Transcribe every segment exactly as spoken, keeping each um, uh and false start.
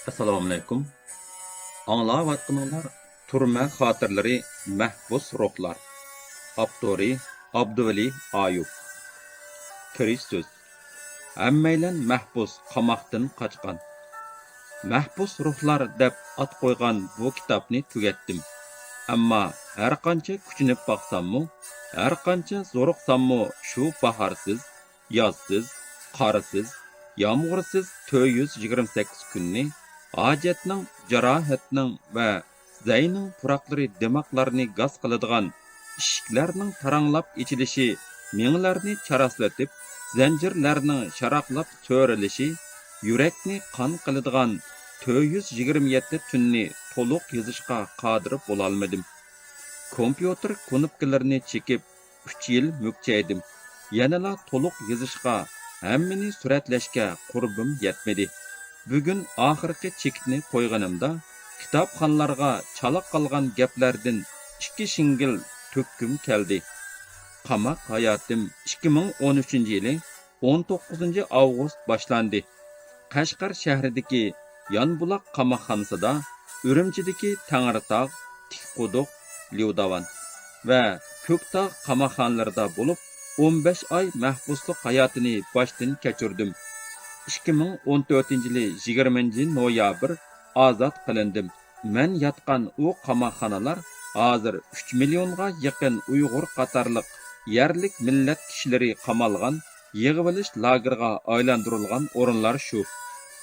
ئەسسالامۇئەلەيكۇم. ئاڭلاۋاتقىنىڭلار تۈرمە خاتىرىلىرى، مەھبۇس روھلار. ئاپتورى ئابدۇۋەلى ئايۇپ. كىرىش سۆز. ھەممەيلەن مەھبۇس، قاماقتىن قاچقان. مەھبۇس روھلار دەپ ئات قويغان بۇ كىتابنى تۈگەتتىم. ئەمما ھەرقانچە كۈچىنىپ باقساممۇ، ھەرقانچە زورۇقساممۇ، شۇ باھارسىز، يازسىز، قارسىز، يامغۇرسىز تۆت يۈز يىگىرمە سەككىز كۈننى ھاجەتنىڭ، جاراھەتنىڭ ۋە زەينىڭ پۇراقلىرى دىماقلارنى گاس قىلىدىغان، ئىشىكلەرنىڭ تاراڭلاپ ئېچىلىشى مېڭىلەرنى چاراسلىتىپ، زەنجىرلەرنىڭ شاراقلاپ سۆرىلىشى يۈرەكنى قان قىلىدىغان تۆت يۈز يىگىرمە يەتتە تۈننى تولۇق يېزىشقا قادىر بولالمىدىم. كومپيۇتېر كۇنۇپكىلىرىنى چېكىپ، ئۈچ يىل مۈكچەيدىم. يەنىلا تولۇق يېزىشقا، ھەممىنى سۈرەتلەشكە قۇربۇم يەتمىدى. بۈگۈن ئاخىرقى چېكىتنى قويغىنىمدا، كىتابخانلارغا چالا قالغان گەپلەردىن ئىككى شىڭگىل تۆككۈم كەلدى. قاماق ھاياتىم، ئىككى مىڭ ئون ئۈچىنچى يىلى ئون توققۇزىنچى ئاۋغۇست باشلاندى. قەشقەر شەھىرىدىكى يانبۇلاق قاماقخانىسىدا، ئۈرۈمچىدىكى تەڭرىتاغ، تىكقۇدۇق، ليۇداۋان ۋە كۆكتاغ قاماقخانىلىرىدا بولۇپ، ئون بەش ئاي مەھبۇسلۇق ھاياتىنى باشتىن كەچۈردۈم. ئىككى مىڭ ئون تۆتىنچى يىلى يىگىرمىنچى نويابىر ئازاد قىلىندىم. مەن ياتقان ئۇ قاماقخانىلار ھازىر ئۈچ مىليونغا يېقىن ئۇيغۇر قاتارلىق يەرلىك مىللەت كىشىلىرى قامالغان يىغىۋېلىش لاگېرىغا ئايلاندۇرۇلغان ئورۇنلار شۇ.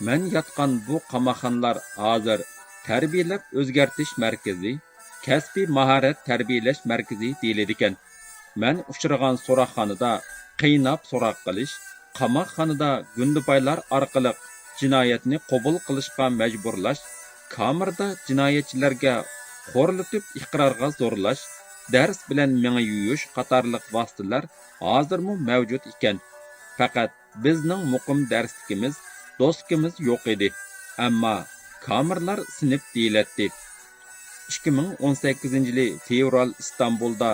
مەن ياتقان بۇ قاماقخانىلار ھازىر تەربىيەلەپ ئۆزگەرتىش مەركىزى، كەسپىي ماھارەت تەربىيەلەش مەركىزى دېيىلىدىكەن. مەن ئۇچرىغان سوراقخانىدا قىيناپ سوراق قىلىش، قاماقخانىدا گۇندىپايلار ئارقىلىق جىنايەتنى قوبۇل قىلىشقا مەجبۇرلاش، كامېردا جىنايەتچىلەرگە خورلىتىپ ئىقرارغا زورلاش، دەرس بىلەن مېڭە يۇيۇش قاتارلىق ۋاسىتىلەر ھازىرمۇ مەۋجۇت ئىكەن. پەقەت بىزنىڭ مۇقىم دەرسلىكىمىز، دوسكىمىز يوق ئىدى. ئەمما كامېرلار سىنىپ دېيىلەتتى. ئىككى مىڭ ئون سەككىزىنچى يىلى فېۋرال ئىستانبۇلدا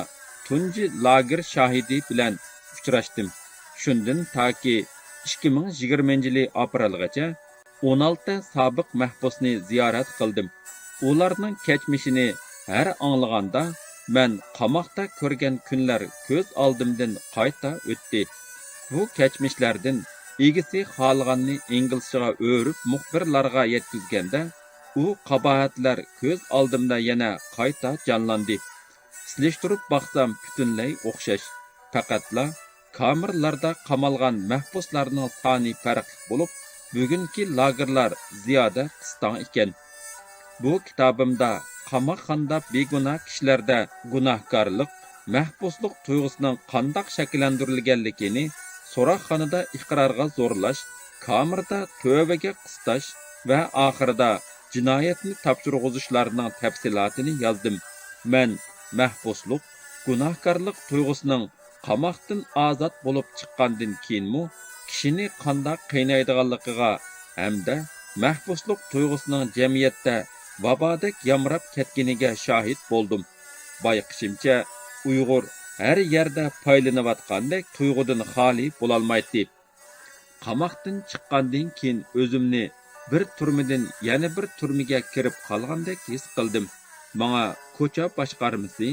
تۇنجى لاگېر شاھىتى بىلەن ئۇچراشتىم. شۇندىن تاكى ئىككى مىڭ يىگىرمىنچى يىلى ئاپرېلغىچە ئون ئالتە سابىق مەھبۇسنى زىيارەت قىلدىم. ئۇلارنىڭ كەچمىشىنى ھەر ئاڭلىغاندا، مەن قاماقتا كۆرگەن كۈنلەر كۆز ئالدىمدىن قايتا ئۆتتى. بۇ كەچمىشلەردىن ئىگىسى خالىغاننى ئىنگلىزچىغا ئۆرۈپ مۇخبىرلارغا يەتكۈزگەندە، ئۇ قاباھەتلەر كۆز ئالدىمدا يەنە قايتا جانلاندى. سېلىشتۇرۇپ باقسام پۈتۈنلەي ئوخشاش. پەقەتلا كامېرلاردا قامالغان مەھبۇسلارنىڭ سانى پەرقلىق بولۇپ، بۈگۈنكى لاگېرلار زىيادە قىستاڭ ئىكەن. بۇ كىتابىمدا قاماقخانىدا بىگۇناھ كىشىلەردە گۇناھكارلىق، مەھبۇسلۇق تۇيغۇسىنىڭ قانداق شەكىللەندۈرۈلگەنلىكىنى، سوراقخانىدا ئىقرارغا زورلاش، كامېردا تۆۋىگە قىستاش ۋە ئاخىرىدا جىنايەتنى تاپشۇرغۇزۇشلارنىڭ تەپسىلاتىنى يازدىم. مەن مەھبۇسلۇق، گۇناھكارلىق تۇيغۇسىنىڭ قاماقتىن ئازاد بولۇپ چىققاندىن كېيىنمۇ كىشىنى قانداق قىينايدىغانلىقىغا ھەمدە مەھبۇسلۇق تۇيغۇسىنىڭ جەمئىيەتتە ۋابادەك يامراپ كەتكىنىگە شاھىت بولدۇم. بايقىشىمچە، ئۇيغۇر ھەر يەردە پايلىنىۋاتقاندەك تۇيغۇدىن خالىي بولالمايتتى. قاماقتىن چىققاندىن كېيىن ئۆزۈمنى بىر تۈرمىدىن يەنە بىر تۈرمىگە كىرىپ قالغاندەك ھېس قىلدىم. ماڭا كوچا باشقارمىسى،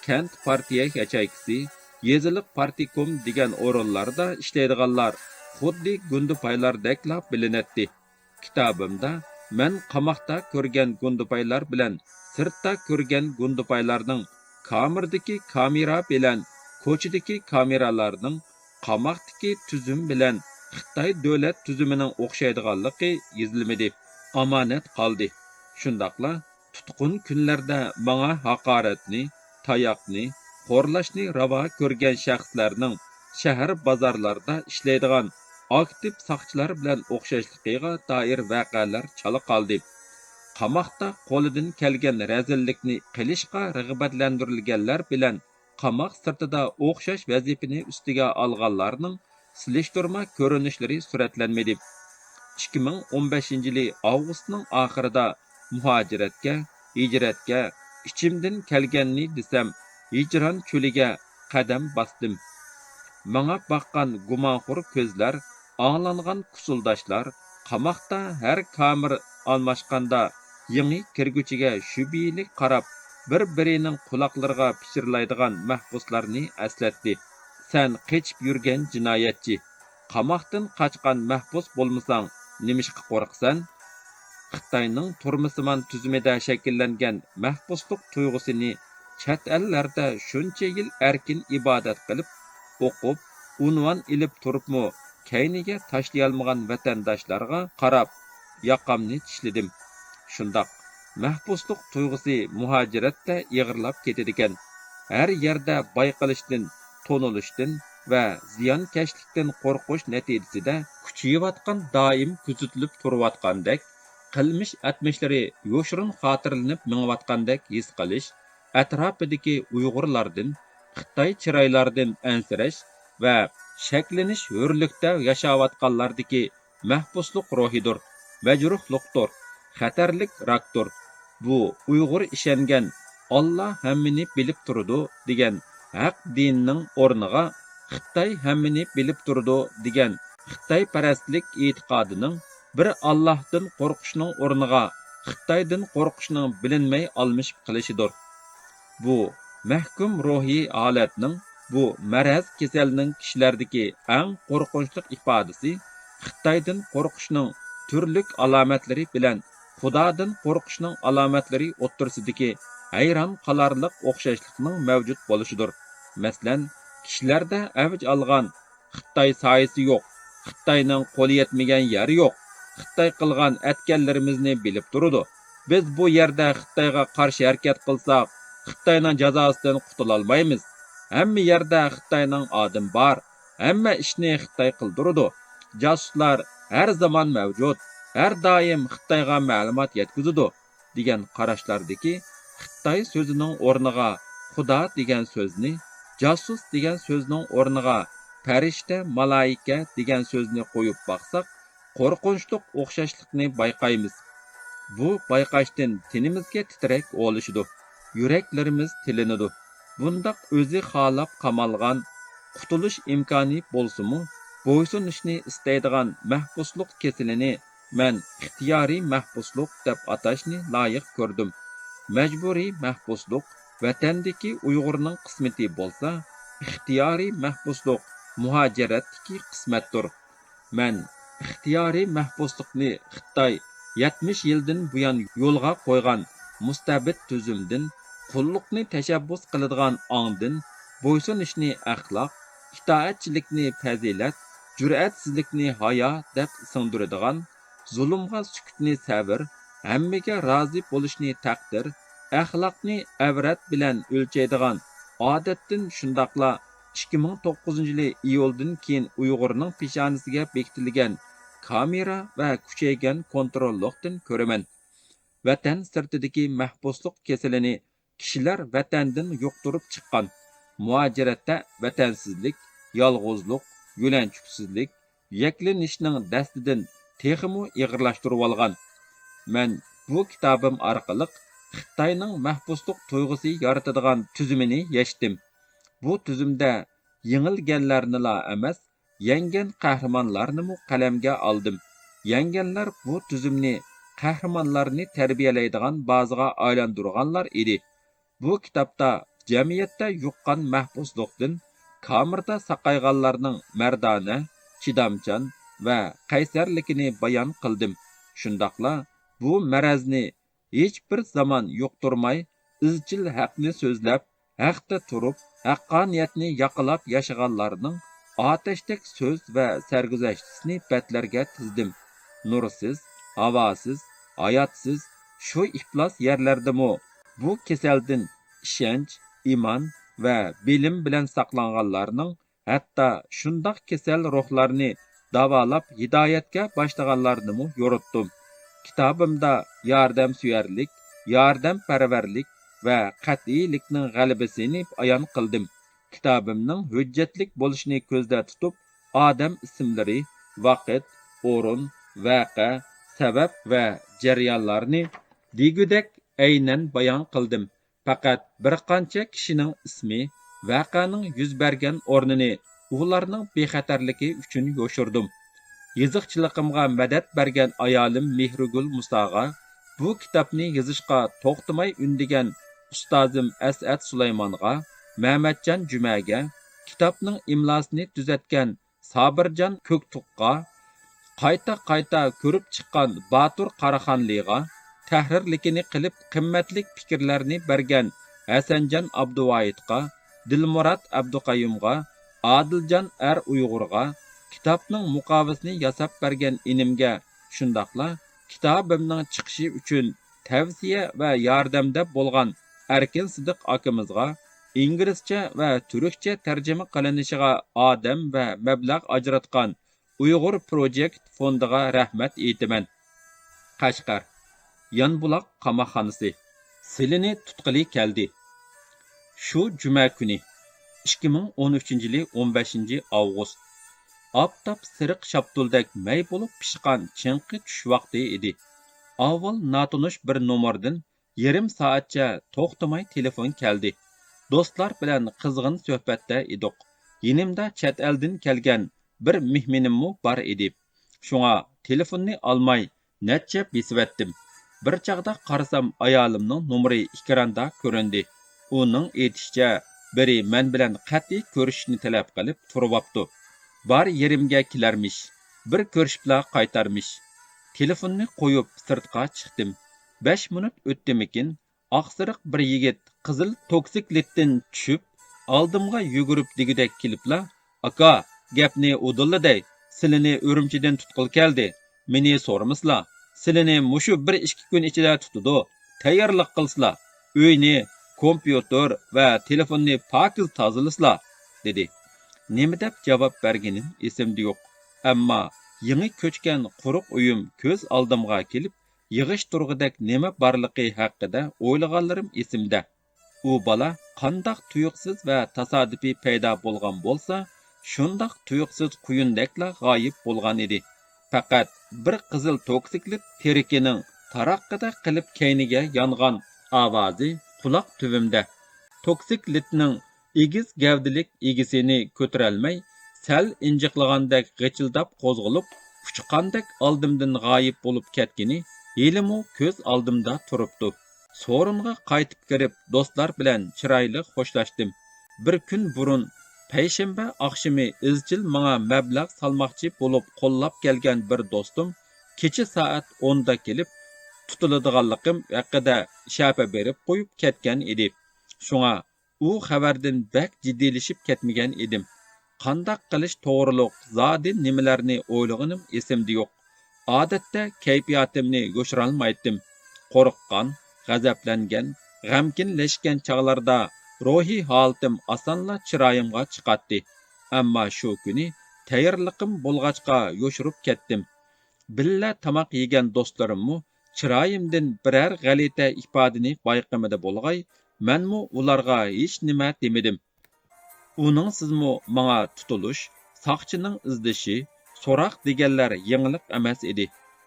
كەنت پارتىيە ياچېيكىسى، يېزىلىق پارتكوم دېگەن ئورۇنلاردا ئىشلەيدىغانلار خۇددى گۇندىپايلاردەكلا بىلىنەتتى. كىتابىمدا مەن قاماقتا كۆرگەن گۇندىپايلار بىلەن سىرتتا كۆرگەن گۇندىپايلارنىڭ، كامېردىكى كامېرا بىلەن كوچىدىكى كامېرالارنىڭ، قاماقتىكى تۈزۈم بىلەن خىتاي دۆلەت تۈزۈمىنىڭ ئوخشايدىغانلىقى يېزىلمىدى، ئامانەت قالدى. شۇنداقلا تۇتقۇن كۈنلەردە ماڭا ھاقارەتنى، تاياقنى، خورلاشنى راۋا كۆرگەن شەخسلەرنىڭ شەھەر بازارلاردا ئىشلەيدىغان ئاكتىپ ساقچىلار بىلەن ئوخشاشلىقىغا دائىر ۋەقەلەر چالا قالدى. قاماقتا قولىدىن كەلگەن رەزىللىكنى قىلىشقا رىغبەتلەندۈرۈلگەنلەر بىلەن قاماق سىرتىدا ئوخشاش ۋەزىپىنى ئۈستىگە ئالغانلارنىڭ سېلىشتۇرما كۆرۈنۈشلىرى سۈرەتلەنمىدى. ئىككى مىڭ ئون بەشىنچى يىلى ئاۋغۇستنىڭ ئاخىرىدا مۇھاجىرەتكە، ھىجرەتكە، ئىچىمدىن كەلگەننى دېسەم، ھىجران چۆلىگە قەدەم باستىم. ماڭا باققان گۇمانخور كۆزلەر، ئاڭلانغان كۇسۇلداشلار، قاماقتا ھەر كامېر ئالماشقاندا، يېڭى كىرگۈچىگە شۈبھىلىك قاراپ، بىر-بىرىنىڭ قۇلاقلىرىغا پىچىرلايدىغان مەھبۇسلارنى ئەسلەتتى. سەن قېچىپ يۈرگەن جىنايەتچى، قاماقتىن قاچقان مەھبۇس بولمىساڭ، نېمىشقا قورقىسەن؟ خىتاينىڭ تۈرمىسىمان تۈزۈمىدە شەكىللەنگەن مەھبۇسلۇق تۇيغۇسىنى چەت ئەللەردە شۇنچە يىل ئەركىن ئىبادەت قىلىپ، ئوقۇپ، ئۇنۋان ئېلىپ تۇرۇپمۇ كەينىگە تاشلىيالمىغان ۋەتەنداشلارغا قاراپ، ياقامنى چىشلىدىم. شۇنداق، مەھبۇسلۇق تۇيغۇسى مۇھاجىرەتتە ئېغىرلاپ كېتىدىكەن. ھەر يەردە بايقىلىشتىن، تونۇلۇشتىن ۋە زىيانكەشلىكتىن قورقۇش نەتىجىسىدە، كۈچىيىۋاتقان، دائىم كۆزىتىلىپ تۇرۇۋاتقاندەك، قىلمىش ئەتمىشلىرى يوشۇرۇن خاتىرىلىنىپ مېڭىۋاتقاندەك ھېس قىلىش، ئەتراپىدىكى ئۇيغۇرلاردىن، خىتاي چىرايلاردىن ئەنسىرەش ۋە شەكلىنىش ھۆرلۈكتە ياشاۋاتقانلاردىكى مەھبۇسلۇق روھىدۇر، مەجرۇھلۇقتۇر، خەتەرلىك راكتۇر. بۇ ئۇيغۇر ئىشەنگەن «ئاللا ھەممىنى بىلىپ تۇرىدۇ» دېگەن ھەق دىننىڭ ئورنىغا «خىتاي ھەممىنى بىلىپ تۇرىدۇ» دېگەن خىتايپەرەسلىك ئېتىقادىنىڭ بىر ئاللاھتىن قورقۇشنىڭ ئورنىغا خىتايدىن قورقۇشنىڭ بىلىنمەي ئالمىشىپ قېلىشىدۇر. بۇ مەھكۇم روھىي ھالەتنىڭ، بۇ مەرەز كېسەلنىڭ كىشىلەردىكى ئەڭ قورقۇنچلۇق ئىپادىسى خىتايدىن قورقۇشنىڭ تۈرلۈك ئالامەتلىرى بىلەن خۇدادىن قورقۇشنىڭ ئالامەتلىرى ئوتتۇرىسىدىكى ھەيران قالارلىق ئوخشاشلىقنىڭ مەۋجۇت بولۇشىدۇر. مەسىلەن، كىشىلەردە ئەۋج ئالغان «خىتاي سايىسى يوق، خىتاينىڭ قولى يەتمىگەن يەر يوق، خىتاي قىلغان ئەتكەنلىرىمىزنى بىلىپ تۇرىدۇ. بىز بۇ يەردە خىتايغا قارشى ھەرىكەت قىلساق، خىتاينىڭ جازاسىدىن قۇتۇلالمايمىز. ھەممە يەردە خىتاينىڭ ئادىمى بار، ھەممە ئىشنى خىتاي قىلدۇرىدۇ. جاسۇسلار ھەر زامان مەۋجۇت، ھەر دائىم خىتايغا مەلۇمات يەتكۈزىدۇ» دېگەن قاراشلاردىكى خىتاي سۆزىنىڭ ئورنىغا خۇدا دېگەن سۆزنى، جاسۇس دېگەن سۆزنىڭ ئورنىغا پەرىشتە، مالايىكە دېگەن سۆزنى قويۇپ باقساق، قورقۇنچلۇق ئوخشاشلىقنى بايقايمىز. بۇ بايقاشتىن تېنىمىزگە تىترەك ئولىشىدۇ، يۈرەكلىرىمىز تىلىنىدۇ. بۇنداق ئۆزى خالاپ قامالغان، قۇتۇلۇش ئىمكانى بولسىمۇ، بويسۇنۇشنى ئىستەيدىغان مەھبۇسلۇق كېسىلىنى مەن ئىختىيارىي مەھبۇسلۇق دەپ ئاتاشنى لايىق كۆردۈم. مەجبۇرىي مەھبۇسلۇق ۋەتەندىكى ئۇيغۇرنىڭ قىسمىتى بولسا، ئىختىيارىي مەھبۇسلۇق مۇھاجىرەتتىكى قىسمەتتۇر. مەن ئىختىيارىي مەھبۇسلۇقنى خىتاي يەتمىش يىلدىن بۇيان يولغا قويغان مۇستەبىت تۈزۈمدىن، قۇللۇقنى تەشەببۇس قىلىدىغان ئاڭدىن، بويسۇنۇشنى ئەخلاق، ئىتائەتچىلىكنى پەزىلەت، جۈرئەتسىزلىكنى ھايا دەپ سىڭدۈرىدىغان، زۇلۇمغا سۈكۈتنى سەۋر، ھەممىگە رازى بولۇشنى تەقدىر، ئەخلاقنى ئەۋرەت بىلەن ئۆلچەيدىغان، ئادەتتىن شۇنداقلا ئىككى مىڭ توققۇزىنچى يىلى ئىيۇلدىن كېيىن ئۇيغۇرنىڭ پېشانىسىگە بېكىتىلگەن كامېرا ۋە كۈچەيگەن كونتروللۇقتىن كۆرىمەن. ۋەتەن سىرتىدىكى مەھبۇسلۇق كېسىلىنى كىشىلەر ۋەتەندىن يۇقتۇرۇپ چىققان. مۇھاجىرەتتە ۋەتەنسىزلىك، يالغۇزلۇق، يۆلەنچۈكسىزلىك، يەكلىنىشنىڭ دەستىدىن تېخىمۇ ئېغىرلاشتۇرۇۋالغان. مەن بۇ كىتابىم ئارقىلىق خىتاينىڭ مەھبۇسلۇق تۇيغۇسى يارىتىدىغان تۈزۈمىنى يەشتىم. بۇ تۈزۈمدە يېڭىلگەنلەرنىلا ئەمەس، يەڭگەن قەھرىمانلارنىمۇ قەلەمگە ئالدىم. يەڭگەنلەر بۇ تۈزۈمنى قەھرىمانلارنى تەربىيەلەيدىغان بازىغا ئايلاندۇرغانلار ئىدى. بۇ كىتابتا جەمئىيەتتە يۇققان مەھبۇسلۇقتىن كامېردا ساقايغانلارنىڭ مەردانە، چىدامچان ۋە قەيسەرلىكىنى بايان قىلدىم. شۇنداقلا بۇ مەرەزنى ھېچبىر زامان يۇقتۇرماي، ئىزچىل ھەقنى سۆزلەپ، ھەقتە تۇرۇپ، ھەققانىيەتنى ياقىلاپ ياشىغانلارنىڭ ئاتەشتەك سۆز ۋە سەرگۈزەشتىسىنى بەتلەرگە تىزدىم. نۇرسىز، ھاۋاسىز، ھاياتسىز، شۇ ئىپلاس يەرلەردىمۇ بۇ كېسەلدىن ئىشەنچ، ئىمان ۋە بىلىم بىلەن ساقلانغانلارنىڭ، ھەتتا شۇنداق كېسەل روھلارنى داۋالاپ ھىدايەتكە باشلىغانلارنىمۇ يورۇتتۇم. كىتابىمدا ياردەمسۆيەرلىك، ياردەمپەرۋەرلىك ۋە قەتئىيلىكنىڭ غەلىبىسىنى ئايان قىلدىم. كىتابىمنىڭ ھۆججەتلىك بولۇشىنى كۆزدە تۇتۇپ، ئادەم ئىسىملىرى، ۋاقىت، ئورۇن، ۋەقە، سەۋەب ۋە جەريانلارنى دېگۈدەك ئەينەن بايان قىلدىم. پەقەت بىر قانچە كىشىنىڭ ئىسمى، ۋەقەنىڭ يۈز بەرگەن ئورنىنى، ئۇلارنىڭ بىخەتەرلىكى ئۈچۈن يوشۇردۇم. يېزىقچىلىقىمغا مەدەت بەرگەن ئايالىم مېھرىگۈل مۇساغا، بۇ كىتابنى يېزىشقا توختىماي ئۈندىگەن ئۇستازىم ئەسئەت سۇلايمانغا، مەمەتجان جۈمەگە، كىتابنىڭ ئىملاسىنى تۈزەتكەن سابىرجان كۆكتۇغقا، قايتا-قايتا كۆرۈپ چىققان باتۇر قاراخانلىغا، تەھرىرلىكىنى قىلىپ قىممەتلىك پىكىرلەرنى بەرگەن ھەسەنجان ئابدۇۋايىتقا، دىلمۇرات ئابدۇقەييۇمغا، ئادىلجان ئەر ئۇيغۇرغا، كىتابنىڭ مۇقاۋىسىنى ياساپ بەرگەن ئىنىمگە، شۇنداقلا كىتابىمنىڭ چىقىشى ئۈچۈن تەۋسىيە ۋە ياردەمدە بولغان ئەركىن سىدىق ئاكىمىزغا، ئىنگلىزچە ۋە تۈركچە تەرجىمە قىلىنىشىغا ئادەم ۋە مەبلەغ ئاجراتقان ئۇيغۇر پروجېكت فوندىغا رەھمەت ئېيتىمەن. قەشقەر، يانبۇلاق قاماقخانىسى. سىلىنى تۇتقىلى كەلدى. شۇ جۈمە كۈنى، ئىككى مىڭ ئون ئۈچىنچى يىلى ئون بەشىنچى ئاۋغۇست. ئاپتاپ سېرىق شاپتۇلدەك مەي بولۇپ پىشقان چىڭقى چۈش ۋاقتى ئىدى. ئاۋۋال ناتونۇش بىر نومۇردىن يېرىم سائەتچە توختىماي تېلېفون كەلدى. دوستلار بىلەن قىزغىن سۆھبەتتە ئىدۇق. يېنىمدا چەت ئەلدىن كەلگەن بىر مېھمىنىممۇ بار ئىدى. شۇڭا تېلېفوننى ئالماي نەچچە بېسىۋەتتىم. بىر چاغدا قارىسام، ئايالىمنىڭ نومۇرى ئېكراندا كۆرۈندى. ئۇنىڭ ئېيتىشىچە، بىرى مەن بىلەن قەتئىي كۆرۈشۈشنى تەلەپ قىلىپ تۇرۇۋاپتۇ. بار يېرىمگە كېلەرمىش. بىر كۆرۈشۈپلا قايتارمىش. تېلېفوننى قويۇپ سىرتقا چىقتىم. بەش مىنۇت ئۆتتىمىكىن، ئاقسېرىق بىر يىگىت قىزىل توكسىكلىتتىن چۈشۈپ، ئالدىمغا يۈگۈرۈپ دېگۈدەك كېلىپلا، «ئاكا، گەپنى ئۇدۇللا دەي، سىلىنى ئۈرۈمچىدىن تۇتقىلى كەلدى. مېنى سورىمىسىلا، سىلىنى مۇشۇ بىر ئىككى كۈن ئىچىدە تۇتىدۇ، تەييارلىق قىلسىلا، ئۆينى، كومپيۇتېر ۋە تېلېفوننى پاكىز تازىلىسىلا» دېدى. نېمە دەپ جاۋاب بەرگىنىم ئېسىمدە يوق. ئەمما يېڭى كۆچكەن قۇرۇق ئۆيۈم كۆز ئالدىمغا كېلىپ، يىغىشتۇرغۇدەك نېمە بارلىقى ھەققىدە ئويلىغانلىرىم ئېسىمدە. ئۇ بالا قانداق تۇيۇقسىز ۋە تاسادىپىي پەيدا بولغان بولسا، شۇنداق تۇيۇقسىز قۇيۇندەكلا غايىب بولغان ئىدى. پەقەت بىر قىزىل توكسىكلىت تىرىكىنىڭ تاراققىدەك قىلىپ كەينىگە يانغان ئاۋازى قۇلاق تۈۋىمدە. توكسىكلىتنىڭ ئېگىز گەۋدىلىك ئىگىسىنى كۆتۈرەلمەي، سەل ئىنجىقلىغاندەك غىچىلداپ قوزغىلىپ، ئۇچقاندەك ئالدىمدىن غايىب بولۇپ كەتكىنى ھېلىمۇ كۆز ئالدىمدا تۇرۇپتۇ. سورۇنغا قايتىپ كىرىپ، دوستلار بىلەن چىرايلىق خوشلاشتىم. بىر كۈن بۇرۇن، پەيشەنبە ئاخشىمى ئىزچىل ماڭا مەبلەغ سالماقچى بولۇپ قوللاپ كەلگەن بىر دوستۇم كېچە سائەت ئوندا كېلىپ، تۇتۇلىدىغانلىقىم ھەققىدە شەپە بېرىپ قويۇپ كەتكەن ئىدى. شۇڭا ئۇ خەۋەردىن بەك جىددىيلىشىپ كەتمىگەن ئىدىم. قانداق قىلىش توغرۇلۇق زادى نېمىلەرنى ئويلىغىنىم ئېسىمدە يوق. ئادەتتە كەيپىياتىمنى يوشۇرالمايتتىم. قورققان، غەزەپلەنگەن، غەمكىنلەشكەن چاغلاردا روھىي ھالىتىم ئاسانلا چىرايىمغا چىقاتتى. ئەمما شۇ كۈنى تەييارلىقىم بولغاچقا يوشۇرۇپ كەتتىم. بىللە تاماق يېگەن دوستلىرىممۇ چىرايىمدىن بىرەر غەلىتە ئىپادىنى بايقىمىدى بولغاي، مەنمۇ ئۇلارغا ھېچنېمە دېمىدىم. ئۇنىڭسىزمۇ ماڭا تۇتۇلۇش، ساقچىنىڭ ئىزدىشى، سوراق دېگەنلەر يېڭىلىق ئەمەس ئىدى.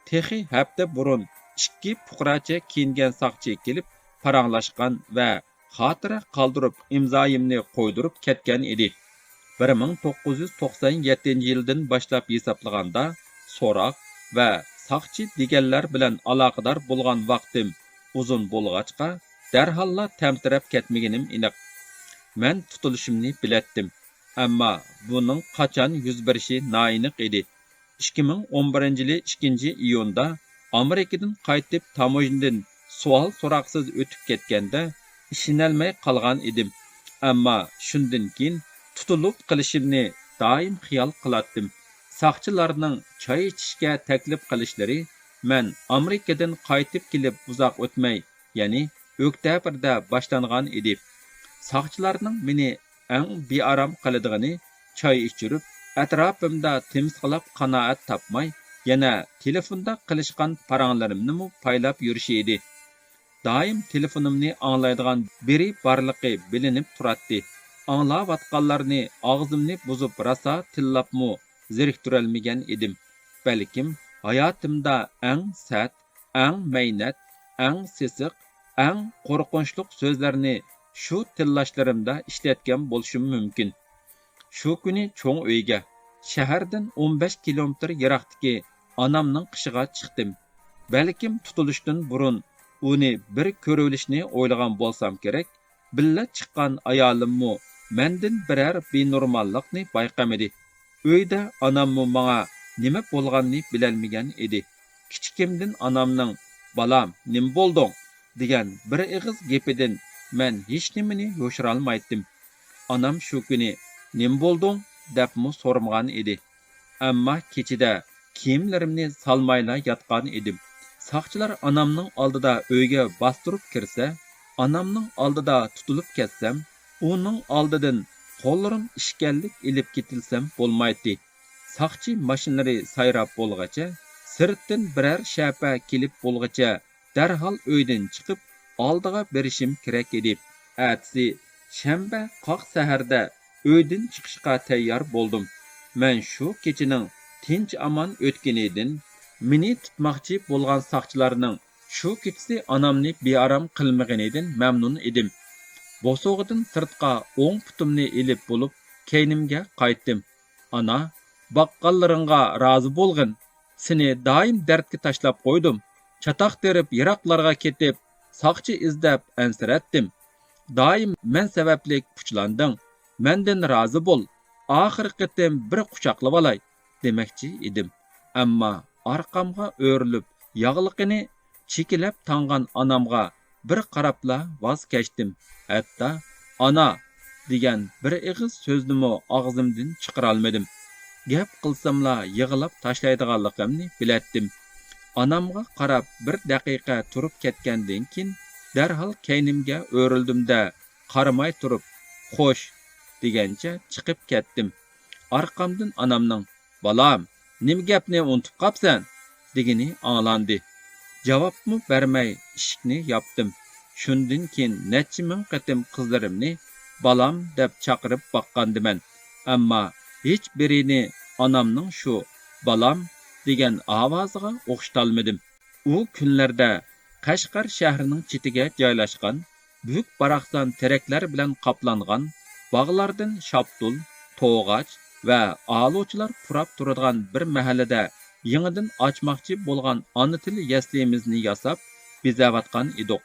تېخى ھەپتە بۇرۇن ئىككى پۇقراچە كىيىنگەن ساقچى كېلىپ پاراڭلاشقان ۋە خاتىرە قالدۇرۇپ ئىمزايىمنى قويدۇرۇپ كەتكەن ئىدى. بىر مىڭ توققۇز يۈز توقسان يەتتىنچى يىلدىن باشلاپ ھېسابلىغاندا، سوراق ۋە ساقچى دېگەنلەر بىلەن ئالاقىدار بولغان ۋاقتىم ئۇزۇن بولغاچقا، دەرھاللا تەمتىرەپ كەتمىگىنىم ئېنىق. مەن تۇتۇلۇشۇمنى بىلەتتىم، ئەمما بۇنىڭ قاچان يۈز بېرىشى نائېنىق ئىدى. ئىككى مىڭ ئون بىرىنچى يىلى ئىككىنچى ئىيۇندا ئامېرىكىدىن قايتىپ، تاموژنىدىن سوئال-سوراقسىز ئۆتۈپ كەتكەندە، ئىشىنەلمەي قالغان ئىدىم. ئەمما شۇندىن كېيىن تۇتۇلۇپ قېلىشىمنى دائىم خىيال قىلاتتىم. ساقچىلارنىڭ چاي ئىچىشكە تەكلىپ قىلىشلىرى مەن ئامېرىكىدىن قايتىپ كېلىپ ئۇزاق ئۆتمەي، يەنى ئۆكتەبىردە باشلانغان ئىدى. ساقچىلارنىڭ مېنى ئەڭ بىئارام قىلىدىغىنى، چاي ئىچۈرۈپ، ئەتراپىمدا تىمىسقىلاپ قانائەت تاپماي، يەنە تېلېفوندا قىلىشقان پاراڭلىرىمنىمۇ پايلاپ يۈرۈشى ئىدى. دائىم تېلېفونۇمنى ئاڭلايدىغان بىرى بارلىقى بىلىنىپ تۇراتتى. ئاڭلاۋاتقانلارنى ئاغزىمنى بۇزۇپ راسا تىللاپمۇ زېرىكتۈرەلمىگەن ئىدىم. بەلكىم ھاياتىمدا ئەڭ سەت، ئەڭ مەينەت، ئەڭ سېسىق، ئەڭ قورقۇنچلۇق سۆزلەرنى شۇ تىللاشلىرىمدا ئىشلەتكەن بولۇشۇم مۇمكىن. شۇ كۈنى چوڭ ئۆيگە، شەھەردىن ئون بەش كىلومېتىر يىراقتىكى ئانامنىڭ قېشىغا چىقتىم. بەلكىم تۇتۇلۇشتىن بۇرۇن ئۇنى بىر كۆرۈۋېلىشنى ئويلىغان بولسام كېرەك، بىللە چىققان ئايالىممۇ مەندىن بىرەر بىنورماللىقنى بايقىمىدى. ئۆيدە ئاناممۇ ماڭا نېمە بولغاننى بىلەلمىگەن ئىدى. كىچىكىمدىن ئانامنىڭ «بالام، نېمە بولدۇڭ؟» دېگەن بىر ئېغىز گېپىدىن مەن ھېچنېمىنى يوشۇرالمايتتىم. ئانام شۇ كۈنى «نېمە بولدۇڭ؟» دەپمۇ سورىمىغان ئىدى. ئەمما كېچىدە كىيىملىرىمنى سالمايلا ياتقان ئىدىم. ساقچىلار ئانامنىڭ ئالدىدا ئۆيگە باستۇرۇپ كىرسە، ئانامنىڭ ئالدىدا تۇتۇلۇپ كەتسەم، ئۇنىڭ ئالدىدىن قوللىرىم ئىشكەنلىك ئېلىپ كېتىلسەم بولمايتتى. ساقچى ماشىنىلىرى سايراپ بولغىچە، سىرتتىن بىرەر شەپە كېلىپ بولغىچە، دەرھال ئۆيدىن چىقىپ، ئالدىغا بېرىشىم كېرەك ئىدى. ئەتىسى شەنبە قاق سەھەردە ئۆيدىن چىقىشقا تەييار بولدۇم. مەن شۇ كېچىنىڭ تىنچ-ئامان ئۆتكىنىدىن، مېنى تۇتماقچى بولغان ساقچىلارنىڭ شۇ كېچىسى ئانامنى بىئارام قىلمىغىنىدىن مەمنۇن ئىدىم. بوسۇغىدىن سىرتقا ئوڭ پۇتۇمنى ئېلىپ بولۇپ، كەينىمگە قايتتىم. «ئانا، باققانلىرىڭغا رازى بولغىن. سېنى دائىم دەردكە تاشلاپ قويدۇم. چاتاق تېرىپ يىراقلارغا كېتىپ، ساقچى ئىزدەپ ئەنسىرەتتىم. دائىم مەن سەۋەبلىك پۇچلاندىڭ. مەندىن رازى بول. ئاخىرقى قېتىم بىر قۇچاقلىۋالاي» دېمەكچى ئىدىم. ئەمما ئارقامغا ئۆرۈلۈپ، ياغلىقىنى چېكىلەپ تاڭغان ئانامغا بىر قاراپلا ۋاز كەچتىم. ھەتتا «ئانا» دېگەن بىر ئېغىز سۆزنىمۇ ئاغزىمدىن چىقىرالمىدىم. گەپ قىلساملا يىغلاپ تاشلايدىغانلىقىمنى بىلەتتىم. ئانامغا قاراپ بىر دەقىقە تۇرۇپ كەتكەندىن كېيىن، دەرھال كەينىمگە ئۆرۈلدۈم-دە، قارىماي تۇرۇپ «خوش» دېگەنچە چىقىپ كەتتىم. ئارقامدىن ئانامنىڭ «بالام، نېمە گەپنى ئۇنتۇپ قاپسەن؟» دېگىنى ئاڭلاندى. جاۋابمۇ بەرمەي ئىشىكنى ياپتىم. شۇندىن كېيىن نەچچە مىڭ قېتىم قىزلىرىمنى «بالام» دەپ چاقىرىپ باققانىدىمەن. ئەمما ھېچ بىرىنى ئانامنىڭ شۇ «بالام» دېگەن ئاۋازىغا ئوخشىتالمىدىم. ئۇ كۈنلەردە قەشقەر شەھىرىنىڭ چېتىگە جايلاشقان، بۈك-باراقسان تېرەكلەر بىلەن قاپلانغان، باغلاردىن شاپتۇل، توغاچ ۋە ئالۇچىلار پۇراپ تۇرىدىغان بىر مەھەللىدە يېڭىدىن ئاچماقچى بولغان ئانا تىل يەسلىمىزنى ياساپ، بېزەۋاتقان ئىدۇق.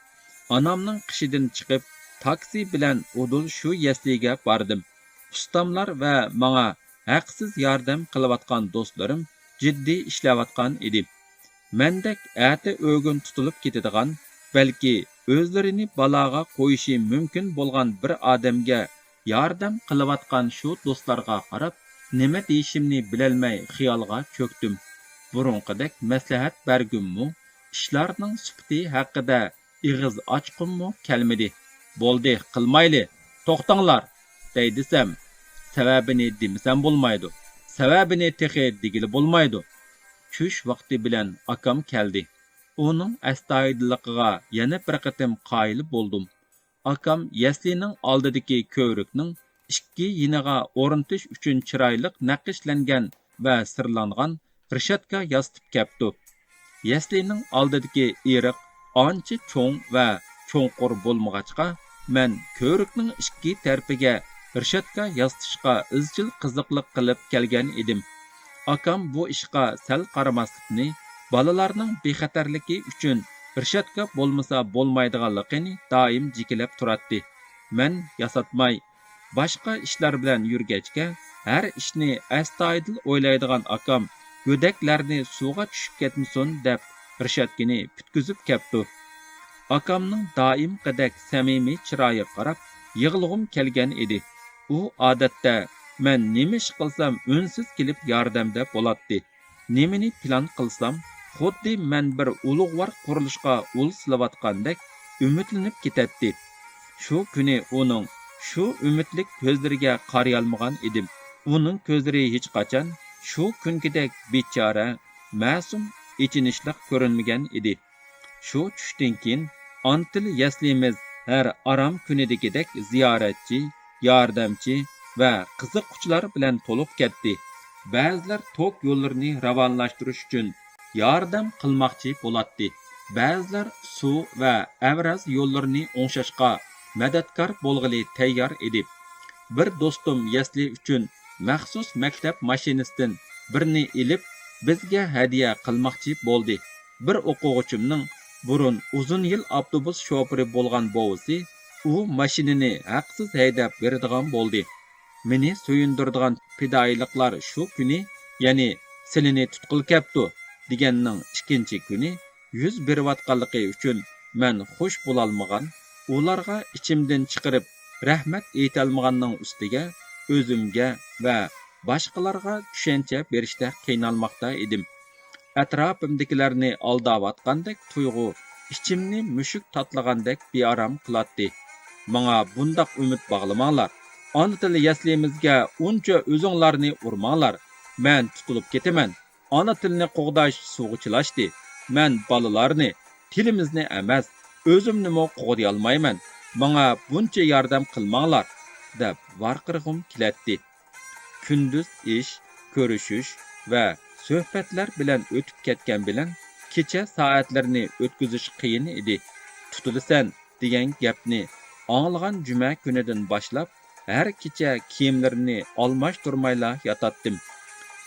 ئانامنىڭ قېشىدىن چىقىپ، تاكسى بىلەن ئۇدۇل شۇ يەسلىگە باردىم. ئۇستاملار ۋە ماڭا ھەقسىز ياردەم قىلىۋاتقان دوستلىرىم جىددىي ئىشلەۋاتقان ئىدى. مەندەك ئەتە ئۆگۈن تۇتۇلۇپ كېتىدىغان، بەلكى ئۆزلىرىنى بالاغا قويۇشى مۇمكىن بولغان بىر ئادەمگە ياردەم قىلىۋاتقان شۇ دوستلارغا قاراپ، نېمە دېيىشىمنى بىلەلمەي خىيالغا چۆكتۈم. بۇرۇنقىدەك مەسلىھەت بەرگۈممۇ، ئىشلارنىڭ سۈپىتى ھەققىدە ئېغىز ئاچقۇممۇ كەلمىدى. «بولدى، قىلمايلى، توختاڭلار» دەي دېسەم، سەۋەبىنى دېمىسەم بولمايدۇ. سەۋەبىنى تېخى دېگىلى بولمايدۇ. چۈش ۋاقتى بىلەن ئاكام كەلدى. ئۇنىڭ ئەستايىدىللىقىغا يەنە بىر قېتىم قايىل بولدۇم. ئاكام يەسلىنىڭ ئالدىدىكى كۆۋرۈكنىڭ ئىككى يېنىغا ئورنىتىش ئۈچۈن چىرايلىق نەقىشلەنگەن ۋە سىرلانغان رېشاتكا ياسىتىپ كەپتۇ. يەسلىنىڭ ئالدىدىكى ئېرىق ئانچە چوڭ ۋە چوڭقۇر بولمىغاچقا، مەن كۆۋرۈكنىڭ ئىككى تەرىپىگە رېشاتكا ياسىتىشقا ئىزچىل قىزىقلىق قىلىپ كەلگەن ئىدىم. ئاكام بۇ ئىشقا سەل قارىماسلىقنى، بالىلارنىڭ بىخەتەرلىكى ئۈچۈن رېشاتكا بولمىسا بولمايدىغانلىقىنى دائىم جېكىلەپ تۇراتتى. مەن ياساتماي، باشقا ئىشلار بىلەن يۈرگەچكە، ھەر ئىشنى ئەستايىدىل ئويلايدىغان ئاكام گۆدەكلەرنى سۇغا چۈشۈپ كەتمىسۇن دەپ رېشاتكىنى پۈتكۈزۈپ كەپتۇ. ئاكامنىڭ دائىمقىدەك سەمىمىي چىرايىغا قاراپ يىغلىغۇم كەلگەن ئىدى. ئۇ ئادەتتە مەن نېمە ئىش قىلسام ئۈنسىز كېلىپ ياردەمدە بولاتتى. نېمىنى پىلان قىلسام، خۇددى مەن بىر ئۇلۇغۋار قۇرۇلۇشقا ئۇل سېلىۋاتقاندەك ئۈمىدلىنىپ كېتەتتى. شۇ كۈنى ئۇنىڭ شۇ ئۈمىدلىك كۆزلىرىگە قارىيالمىغان ئىدىم. ئۇنىڭ كۆزلىرى ھېچقاچان شۇ كۈنكىدەك بىچارە، مەسۇم، ئېچىنىشلىق كۆرۈنمىگەن ئىدى. شۇ چۈشتىن كېيىن ئانا تىل يەسلىمىز ھەر ئارام كۈنىدىكىدەك زىيارەتچى، ياردەمچى ۋە قىزىققۇچىلار بىلەن تولۇپ كەتتى. بەزىلەر توك يوللىرىنى راۋانلاشتۇرۇش ئۈچۈن ياردەم قىلماقچى بولاتتى. بەزىلەر سۇ ۋە ئەۋراز يوللىرىنى ئوڭشاشقا مەدەتكار بولغىلى تەييار ئىدى. بىر دوستۇم يەسلى ئۈچۈن مەخسۇس مەكتەپ ماشىنىسىدىن بىرنى ئېلىپ، بىزگە ھەدىيە قىلماقچى بولدى. بىر ئوقۇغۇچىمنىڭ بۇرۇن ئۇزۇن يىل ئاپتوبۇس شوپۇرى بولغان بوۋىسى ئۇ ماشىنىنى ھەقسىز ھەيدەپ بېرىدىغان بولدى. مېنى سۆيۈندۈرىدىغان پىدائىيلىقلار شۇ كۈنى، يەنى «سىلىنى تۇتقىلى كەپتۇ» دېگەننىڭ ئىككىنچى كۈنى يۈز بېرىۋاتقانلىقى ئۈچۈن مەن خۇش بولالمىغان، ئۇلارغا ئىچىمدىن چىقىرىپ رەھمەت ئېيتالمىغاننىڭ ئۈستىگە ئۆزۈمگە ۋە باشقىلارغا چۈشەنچە بېرىشتە قىينالماقتا ئىدىم. ئەتراپىمدىكىلەرنى ئالداۋاتقاندەك تۇيغۇ ئىچىمنى مۈشۈك تاتىلاغاندەك بىئارام قىلاتتى. ماڭا بۇنداق ئۈمىد باغلىماڭلار. ئانا تىل يەسلىمىزگە ئۇنچە ئۆزۈڭلارنى ئۇرماڭلار. مەن تۇتۇلۇپ كېتىمەن. ئانا تىلنى قوغداش سۇغا چىلاشتى. مەن بالىلارنى، تىلىمىزنى ئەمەس، ئۆزۈمنىمۇ قوغدىيالمايمەن. ماڭا بۇنچە ياردەم قىلماڭلار، دەپ ۋارقىرىغۇم كېلەتتى. كۈندۈز ئىش، كۆرۈشۈش ۋە سۆھبەتلەر بىلەن ئۆتۈپ كەتكەن بىلەن كېچە سائەتلىرىنى ئۆتكۈزۈش قىيىن ئىدى. «تۇتۇلىسەن» دېگەن گەپنى ئاڭلىغان جۈمە كۈنىدىن باشلاپ، ھەر كېچە كىيىملىرىمنى ئالماشتۇرمايلا ياتاتتىم.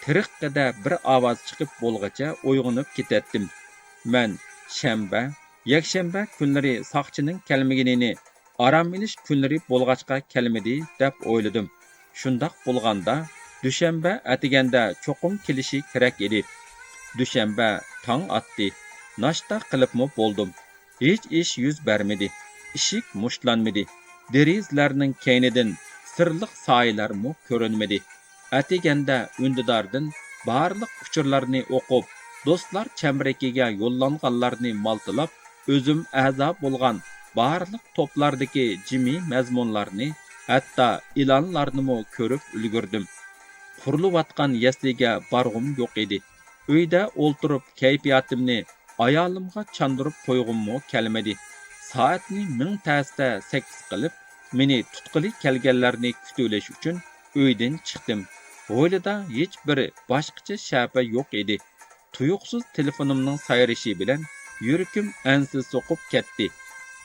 تىرىققىدە بىر ئاۋاز چىقىپ بولغىچە ئويغىنىپ كېتەتتىم. مەن شەنبە، يەكشەنبە كۈنلىرى ساقچىنىڭ كەلمىگىنىنى، ئارام ئېلىش كۈنلىرى بولغاچقا كەلمىدى، دەپ ئويلىدىم. شۇنداق بولغاندا، دۈشەنبە ئەتىگەندە چوقۇم كېلىشى كېرەك ئىدى. دۈشەنبە تاڭ ئاتتى. ناشتا قىلىپمۇ بولدۇم. ھېچ ئىش يۈز بەرمىدى. ئىشىك مۇشتلانمىدى. دېرىزىلەرنىڭ كەينىدىن سىرلىق سايىلەرمۇ كۆرۈنمىدى. ئەتىگەندە ئۈندىداردىن بارلىق ئۇچۇرلارنى ئوقۇپ، دوستلار چەمبىرىكىگە يوللانغانلارنى مالتىلاپ، ئۆزۈم ئەزا بولغان بارلىق توپلاردىكى جىمى مەزمۇنلارنى، ھەتتا ئېلانلارنىمۇ كۆرۈپ ئۈلگۈردۈم. قۇرۇلۇۋاتقان يەسلىگە بارغۇم يوق ئىدى. ئۆيدە ئولتۇرۇپ كەيپىياتىمنى ئايالىمغا چاندۇرۇپ قويغۇممۇ كەلمىدى. سائەتنى مىڭ تەستە سەككىز قىلىپ، مېنى تۇتقىلى كەلگەنلەرنى كۈتۈۋېلىش ئۈچۈن ئۆيدىن چىقتىم. ھويلىدا ھېچبىر باشقىچە شەپە يوق ئىدى. تۇيۇقسىز تېلېفونۇمنىڭ سايرىشى بىلەن يۈرىكىم ئەنسىز سوقۇپ كەتتى.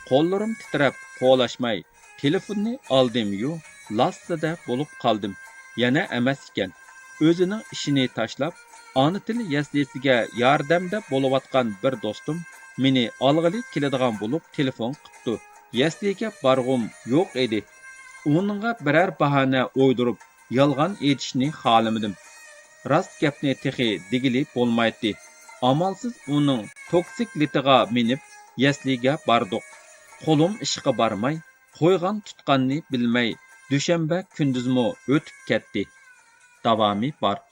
قوللىرىم تىترەپ قولاشماي، تېلېفوننى ئالدىميۇ، لاسسىدە بولۇپ قالدىم. يەنە ئەمەس ئىكەن. ئۆزىنىڭ ئىشىنى تاشلاپ، ئانا تىل يەسلىسىگە ياردەمدە بولۇۋاتقان بىر دوستۇم مېنى ئالغىلى كېلىدىغان بولۇپ تېلېفون قىپتۇ. يەسلىگە بارغۇم يوق ئىدى. ئۇنىڭغا بىرەر باھانە ئويدۇرۇپ، يالغان ئېيتىشنى خالىمىدىم. راست گەپنى تېخى دېگىلى بولمايتتى. ئامالسىز ئۇنىڭ توكسىكلىتىغا مىنىپ، يەسلىگە باردۇق. قولۇم ئىشقا بارماي، قويغان تۇتقاننى بىلمەي، دۈشەنبە كۈندۈزمۇ ئۆتۈپ كەتتى. داۋامى بار.